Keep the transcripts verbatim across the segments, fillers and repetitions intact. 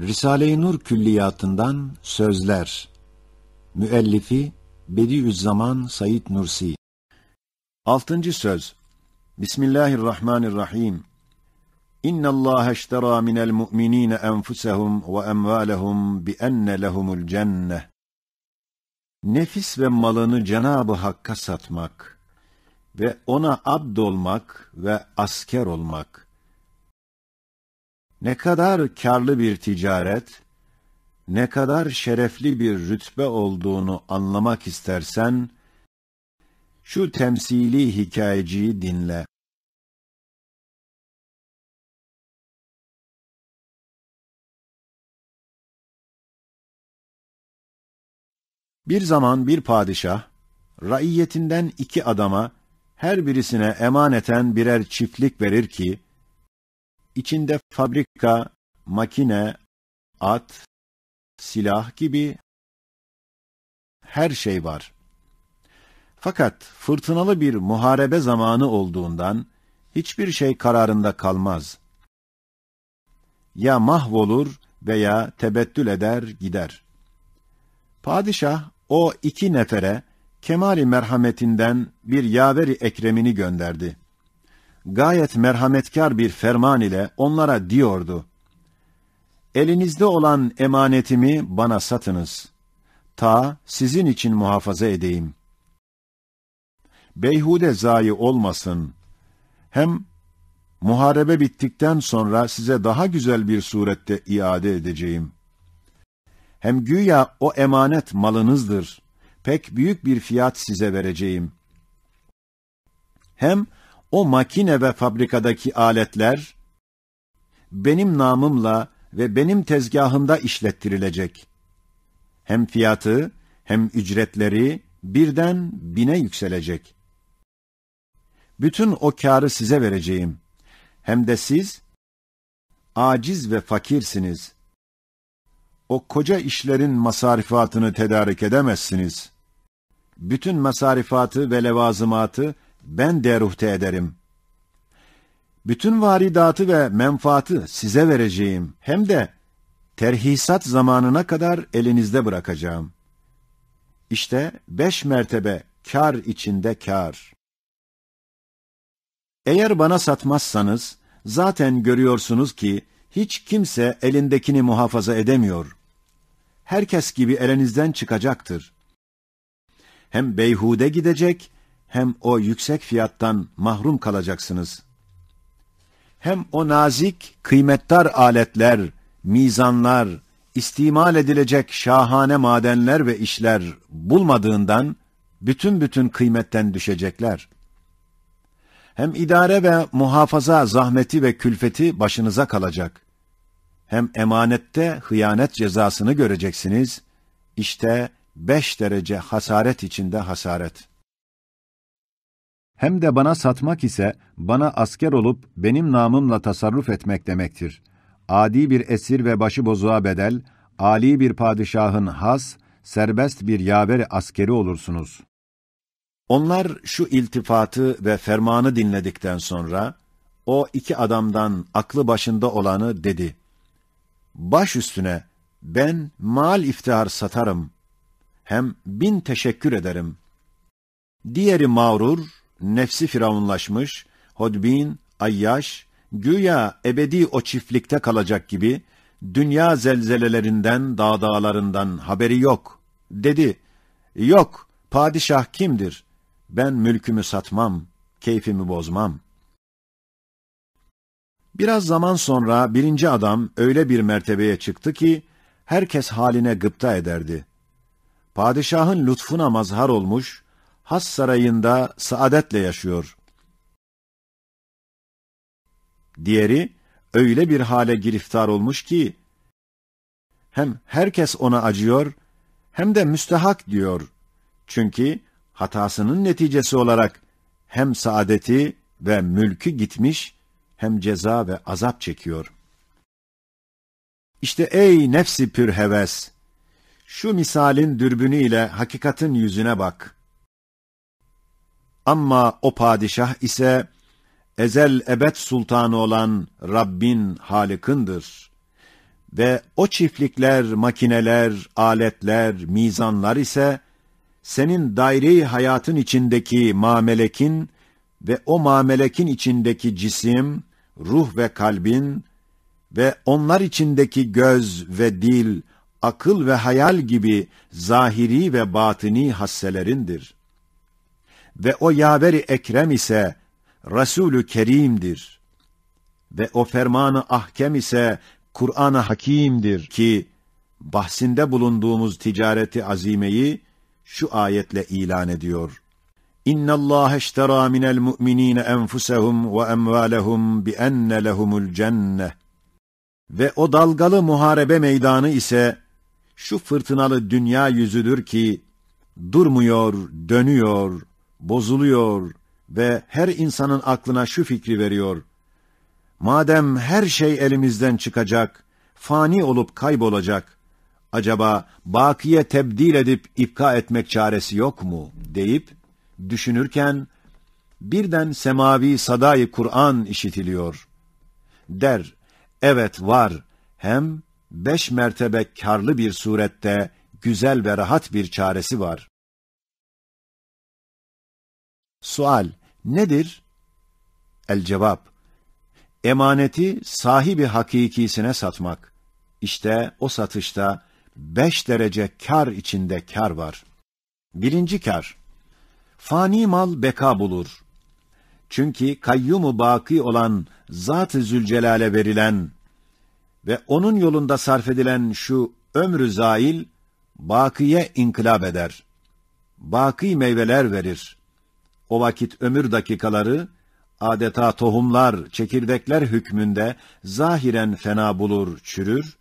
Risale-i Nur Külliyatından sözler. Müellifi Bediüzzaman Said Nursi. Altıncı söz. Bismillahirrahmanirrahim. İnnallaha iştera minel mu'minine enfusehum ve emvalehum bi enne lehumul cenneh. Nefis ve malını Cenab-ı Hakk'a satmak ve ona abd olmak ve asker olmak. Ne kadar kârlı bir ticaret, ne kadar şerefli bir rütbe olduğunu anlamak istersen, şu temsili hikayeciyi dinle. Bir zaman bir padişah, raiyetinden iki adama her birisine emaneten birer çiftlik verir ki, içinde fabrika, makine, at, silah gibi her şey var. Fakat fırtınalı bir muharebe zamanı olduğundan hiçbir şey kararında kalmaz. Ya mahvolur veya tebettül eder gider. Padişah o iki nefere kemali merhametinden bir yaveri ekremini gönderdi. Gayet merhametkâr bir ferman ile onlara diyordu: "Elinizde olan emanetimi bana satınız. Ta sizin için muhafaza edeyim. Beyhude zayi olmasın. Hem muharebe bittikten sonra size daha güzel bir surette iade edeceğim. Hem güya o emanet malınızdır. Pek büyük bir fiyat size vereceğim. Hem o makine ve fabrikadaki aletler benim namımla ve benim tezgâhımda işlettirilecek. Hem fiyatı, hem ücretleri birden bine yükselecek. Bütün o kârı size vereceğim. Hem de siz aciz ve fakirsiniz. O koca işlerin masarifatını tedarik edemezsiniz. Bütün masarifatı ve levazımatı ben deruhte ederim. Bütün varidatı ve menfaatı size vereceğim. Hem de terhisat zamanına kadar elinizde bırakacağım." İşte beş mertebe kâr içinde kâr. Eğer bana satmazsanız, zaten görüyorsunuz ki hiç kimse elindekini muhafaza edemiyor. Herkes gibi elinizden çıkacaktır. Hem beyhude gidecek, hem o yüksek fiyattan mahrum kalacaksınız. Hem o nazik, kıymetdar aletler, mizanlar, istimal edilecek şahane madenler ve işler bulmadığından bütün bütün kıymetten düşecekler. Hem idare ve muhafaza zahmeti ve külfeti başınıza kalacak. Hem emanette hıyanet cezasını göreceksiniz. İşte beş derece hasaret içinde hasaret. Hem de bana satmak ise bana asker olup benim namımla tasarruf etmek demektir. Adi bir esir ve başıbozuğa bedel, ali bir padişahın has, serbest bir yaveri askeri olursunuz. Onlar şu iltifatı ve fermanı dinledikten sonra o iki adamdan aklı başında olanı dedi: "Baş üstüne, ben mal iftihar satarım, hem bin teşekkür ederim." Diğeri mağrur, nefsi firavunlaşmış, hodbin, ayyaş, güya ebedi o çiftlikte kalacak gibi, dünya zelzelelerinden, dağdağalarından haberi yok. Dedi: "Yok, padişah kimdir? Ben mülkümü satmam, keyfimi bozmam." Biraz zaman sonra birinci adam öyle bir mertebeye çıktı ki, herkes haline gıpta ederdi. Padişahın lütfuna mazhar olmuş, has sarayında saadetle yaşıyor. Diğeri öyle bir hale giriftar olmuş ki, hem herkes ona acıyor, hem de müstehak diyor. Çünkü hatasının neticesi olarak hem saadeti ve mülkü gitmiş, hem ceza ve azap çekiyor. İşte ey nefsi pürheves, şu misalin dürbünü ile hakikatin yüzüne bak. Amma o padişah ise ezel ebed sultanı olan Rabbin, Halıkındır. Ve o çiftlikler, makineler, aletler, mizanlar ise senin daire-i hayatın içindeki mamelekin ve o mamelekin içindeki cisim, ruh ve kalbin ve onlar içindeki göz ve dil, akıl ve hayal gibi zahiri ve batini hasselerindir. Ve o yaveri ekrem ise Resulü Kerim'dir. Ve o fermanı ahkem ise Kur'an-ı Hakim'dir ki, bahsinde bulunduğumuz ticareti azimeyi şu ayetle ilan ediyor. İnnallaha iştera minel mu'minine enfusehum ve emvalehum bi enne lehumul cenneh. Ve o dalgalı muharebe meydanı ise şu fırtınalı dünya yüzüdür ki, durmuyor, dönüyor, bozuluyor ve her insanın aklına şu fikri veriyor. Madem her şey elimizden çıkacak, fani olup kaybolacak, acaba bakiye tebdil edip ipka etmek çaresi yok mu? Deyip düşünürken birden semavi sadayı Kur'an işitiliyor. Der, evet var, hem beş mertebe karlı bir surette güzel ve rahat bir çaresi var. Sual, nedir? El cevap, emaneti sahibi hakikisine satmak. İşte o satışta beş derece kar içinde kar var. Birinci kar, fani mal beka bulur. Çünkü kayyumu baki olan Zat-ı Zülcelal'e verilen ve onun yolunda sarf edilen şu ömrü zail, bakiye inkılap eder. Baki meyveler verir. O vakit ömür dakikaları adeta tohumlar, çekirdekler hükmünde zahiren fena bulur, çürür.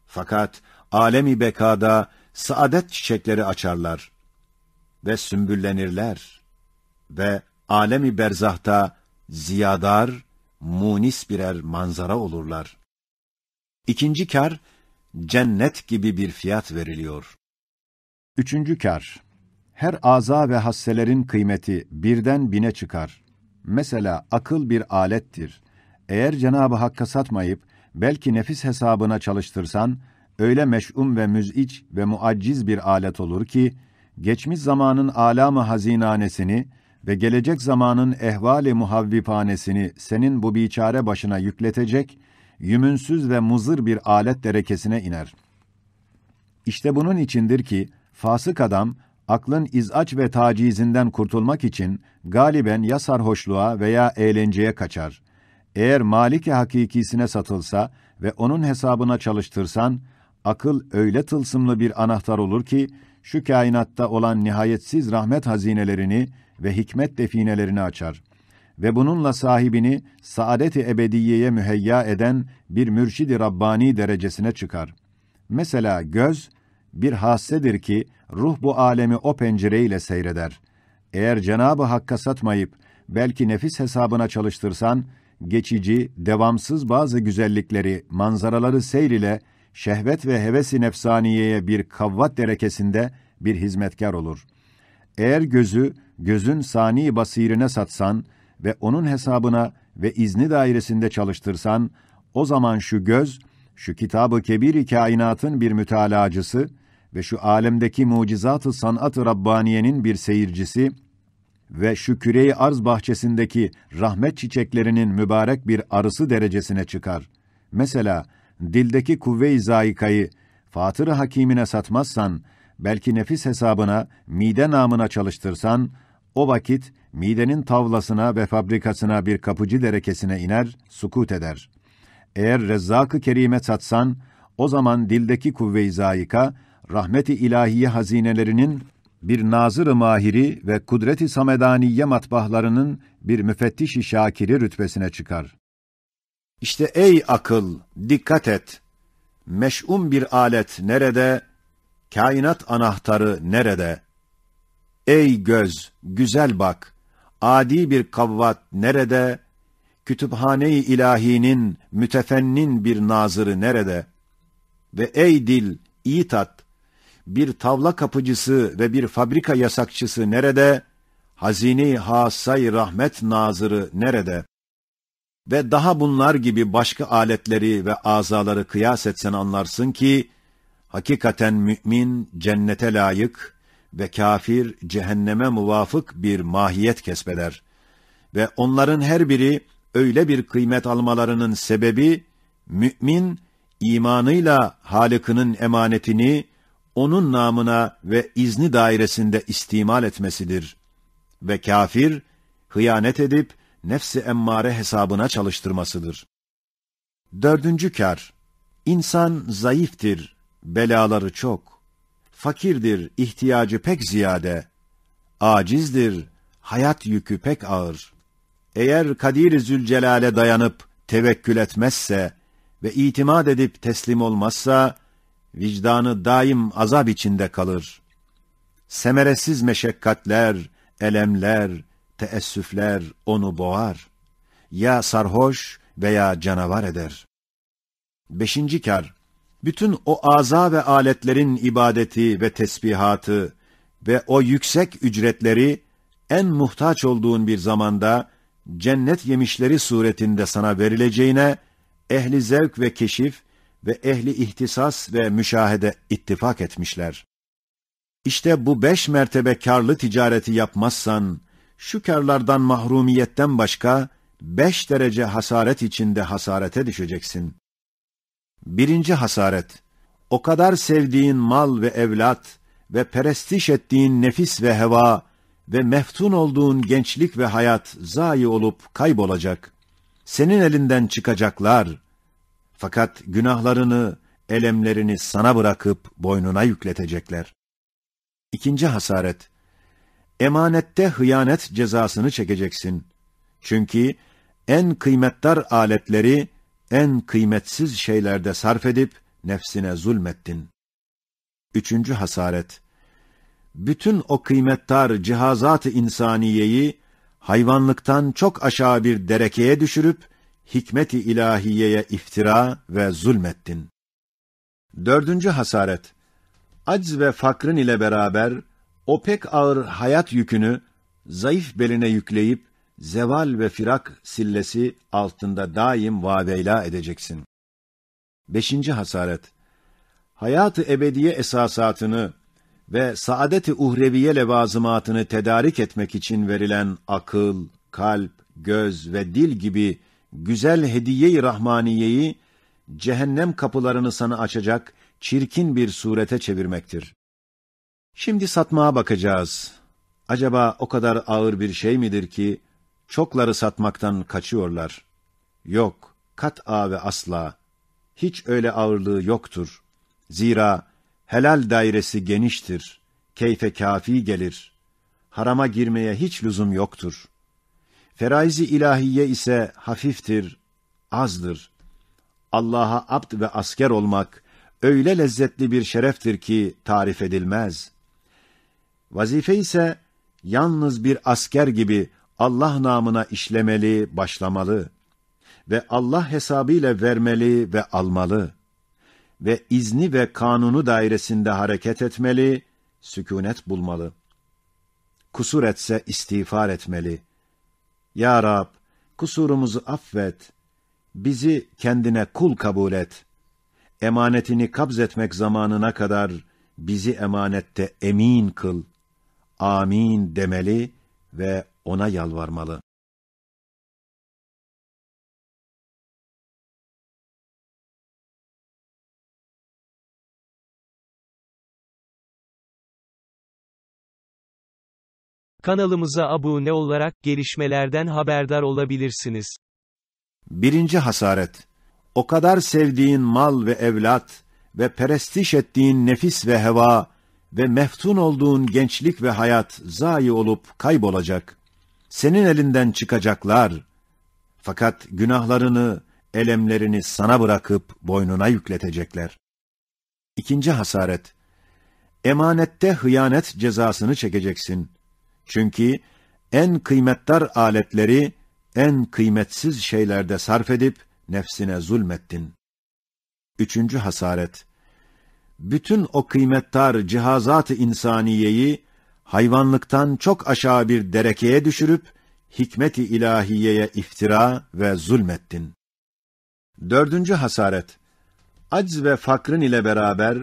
Fakat alemi bekada saadet çiçekleri açarlar ve sümbüllenirler ve alemi berzahta ziyadar, munis birer manzara olurlar. İkinci kar, cennet gibi bir fiyat veriliyor. Üçüncü kar, her aza ve hasselerin kıymeti birden bine çıkar. Mesela akıl bir alettir. Eğer Cenab-ı Hakk'a satmayıp, belki nefis hesabına çalıştırsan, öyle meş'um ve müz'ic ve muacciz bir alet olur ki, geçmiş zamanın alam-ı hazinanesini ve gelecek zamanın ehval-i muhavvipanesini senin bu biçare başına yükletecek, yümünsüz ve muzır bir alet derekesine iner. İşte bunun içindir ki, fasık adam, aklın izac ve tacizinden kurtulmak için galiben ya sarhoşluğa veya eğlenceye kaçar. Eğer malik-i hakikisine satılsa ve onun hesabına çalıştırsan, akıl öyle tılsımlı bir anahtar olur ki, şu kainatta olan nihayetsiz rahmet hazinelerini ve hikmet definelerini açar. Ve bununla sahibini saadet-i ebediyeye müheyya eden bir mürşid-i Rabbani derecesine çıkar. Mesela göz, bir hassedir ki, ruh bu alemi o pencereyle seyreder. Eğer Cenab-ı Hakk'a satmayıp, belki nefis hesabına çalıştırsan, geçici, devamsız bazı güzellikleri, manzaraları seyr ile şehvet ve heves-i nefsaniyeye bir kavvat derekesinde bir hizmetkâr olur. Eğer gözü, gözün sani basirine satsan ve onun hesabına ve izni dairesinde çalıştırsan, o zaman şu göz, şu kitab-ı kebir-i kainatın bir mütalaacısı ve şu alemdeki mucizat-ı sanat-ı Rabbaniye'nin bir seyircisi ve şu küre-i arz bahçesindeki rahmet çiçeklerinin mübarek bir arısı derecesine çıkar. Mesela, dildeki kuvve-i zaikayı Fatır-ı Hakimine satmazsan, belki nefis hesabına, mide namına çalıştırsan, o vakit midenin tavlasına ve fabrikasına bir kapıcı derekesine iner, sukut eder. Eğer Rezzak-ı Kerime satsan, o zaman dildeki kuvve-i zaika, rahmet-i ilahiye hazinelerinin bir nazır-ı mahiri ve kudret-i samedaniye matbahlarının bir müfettiş-i şakiri rütbesine çıkar. İşte ey akıl, dikkat et! Meş'um bir alet nerede, kainat anahtarı nerede? Ey göz, güzel bak! Adi bir kavvat nerede, kütüphane-i ilahinin mütefennin bir nazırı nerede? Ve ey dil, iyi tat! Bir tavla kapıcısı ve bir fabrika yasakçısı nerede, hazine-i hassay rahmet nazırı nerede? ve daha bunlar gibi başka aletleri ve azaları kıyas etsen anlarsın ki, hakikaten mümin cennete layık ve kafir cehenneme muvafık bir mahiyet kesbeder. Ve onların her biri öyle bir kıymet almalarının sebebi, mümin imanıyla Halık'ının emanetini onun namına ve izni dairesinde istimal etmesidir. Ve kafir, hıyanet edip nefs-i emmare hesabına çalıştırmasıdır. Dördüncü kar, insan zayıftır, belaları çok. Fakirdir, ihtiyacı pek ziyade. Acizdir, hayat yükü pek ağır. Eğer Kadir-i Zülcelal'e dayanıp tevekkül etmezse ve itimat edip teslim olmazsa, vicdanı daim azap içinde kalır. Semeresiz meşakkatler, elemler, teessüfler onu boğar. Ya sarhoş veya canavar eder. Beşinci kar, bütün o aza ve aletlerin ibadeti ve tesbihatı ve o yüksek ücretleri en muhtaç olduğun bir zamanda cennet yemişleri suretinde sana verileceğine ehli zevk ve keşif ve ehli ihtisas ve müşahede ittifak etmişler. İşte bu beş mertebe karlı ticareti yapmazsan, şu karlardan mahrumiyetten başka beş derece hasaret içinde hasarete düşeceksin. Birinci hasaret, o kadar sevdiğin mal ve evlat ve perestiş ettiğin nefis ve heva ve meftun olduğun gençlik ve hayat zayi olup kaybolacak. Senin elinden çıkacaklar. Fakat günahlarını, elemlerini sana bırakıp boynuna yükletecekler. İkinci hasaret, emanette hıyanet cezasını çekeceksin. Çünkü en kıymetdar aletleri en kıymetsiz şeylerde sarf edip nefsine zulmettin. Üçüncü hasaret, bütün o kıymetdar cihazat-ı insaniyeyi hayvanlıktan çok aşağı bir derekeye düşürüp hikmet-i ilahiyeye iftira ve zulmettin. Dördüncü hasaret, acz ve fakrın ile beraber o pek ağır hayat yükünü zayıf beline yükleyip zeval ve firak sillesi altında daim vaveyla edeceksin. Beşinci hasaret, hayat-ı ebediye esasatını ve saadet-i uhreviye levazımatını tedarik etmek için verilen akıl, kalp, göz ve dil gibi güzel hediye-i rahmaniyeyi cehennem kapılarını sana açacak çirkin bir surete çevirmektir. Şimdi satmaya bakacağız. Acaba o kadar ağır bir şey midir ki çokları satmaktan kaçıyorlar? Yok, kat'a ve asla. Hiç öyle ağırlığı yoktur. Zira helal dairesi geniştir, keyfe kafi gelir. Harama girmeye hiç lüzum yoktur. Feraiz-i ilahiye ise hafiftir, azdır. Allah'a abd ve asker olmak öyle lezzetli bir şereftir ki tarif edilmez. Vazife ise yalnız bir asker gibi Allah namına işlemeli, başlamalı ve Allah hesabıyla vermeli ve almalı ve izni ve kanunu dairesinde hareket etmeli, sükûnet bulmalı. Kusur etse istiğfar etmeli. Ya Rab, kusurumuzu affet, bizi kendine kul kabul et. Emanetini kabz etmek zamanına kadar bizi emanette emin kıl. Amin demeli ve ona yalvarmalı. Kanalımıza abone olarak gelişmelerden haberdar olabilirsiniz. Birinci hasaret. O kadar sevdiğin mal ve evlat ve perestiş ettiğin nefis ve heva ve meftun olduğun gençlik ve hayat zayi olup kaybolacak. Senin elinden çıkacaklar. Fakat günahlarını, elemlerini sana bırakıp boynuna yükletecekler. İkinci hasaret. Emanette hıyanet cezasını çekeceksin. Çünkü en kıymetdar aletleri en kıymetsiz şeylerde sarf edip nefsine zulmettin. Üçüncü hasaret. Bütün o kıymetdar cihazat-ı insaniyeyi hayvanlıktan çok aşağı bir derekeye düşürüp hikmet-i ilahiyeye iftira ve zulmettin. Dördüncü hasaret. Acz ve fakrın ile beraber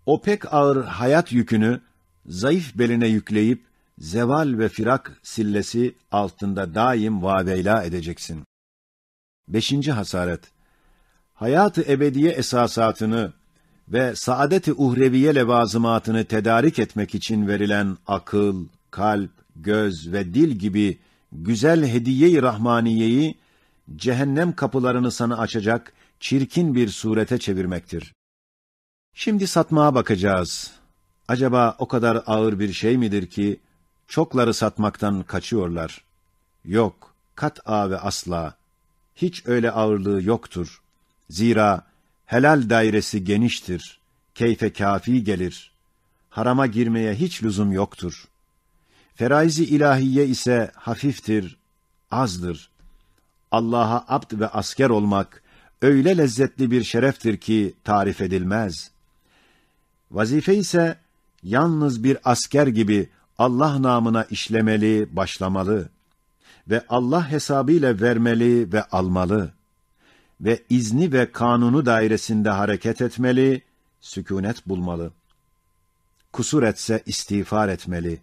o pek ağır hayat yükünü zayıf beline yükleyip, zeval ve firak sillesi altında daim vaveyla edeceksin. Beşinci hasaret. Hayat-ı ebediye esasatını ve saadet-i uhreviye levazımatını tedarik etmek için verilen akıl, kalp, göz ve dil gibi güzel hediye-i rahmaniyeyi cehennem kapılarını sana açacak çirkin bir surete çevirmektir. Şimdi satmaya bakacağız. Acaba o kadar ağır bir şey midir ki çokları satmaktan kaçıyorlar? Yok, kat'a ve asla. Hiç öyle ağırlığı yoktur. Zira helal dairesi geniştir, keyfe kâfi gelir. Harama girmeye hiç lüzum yoktur. Feraiz-i ilahiye ise hafiftir, azdır. Allah'a abd ve asker olmak öyle lezzetli bir şereftir ki tarif edilmez. Vazife ise yalnız bir asker gibi Allah namına işlemeli, başlamalı ve Allah hesabıyla vermeli ve almalı ve izni ve kanunu dairesinde hareket etmeli, sükûnet bulmalı. Kusur etse istiğfar etmeli.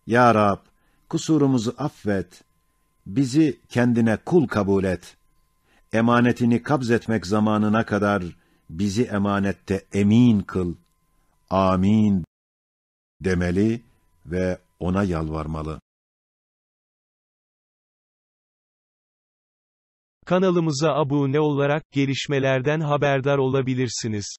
Ya Rab, kusurumuzu affet, bizi kendine kul kabul et. Emanetini kabz etmek zamanına kadar bizi emanette emin kıl. Amin demeli ve ona yalvarmalı. Kanalımıza abone olarak gelişmelerden haberdar olabilirsiniz.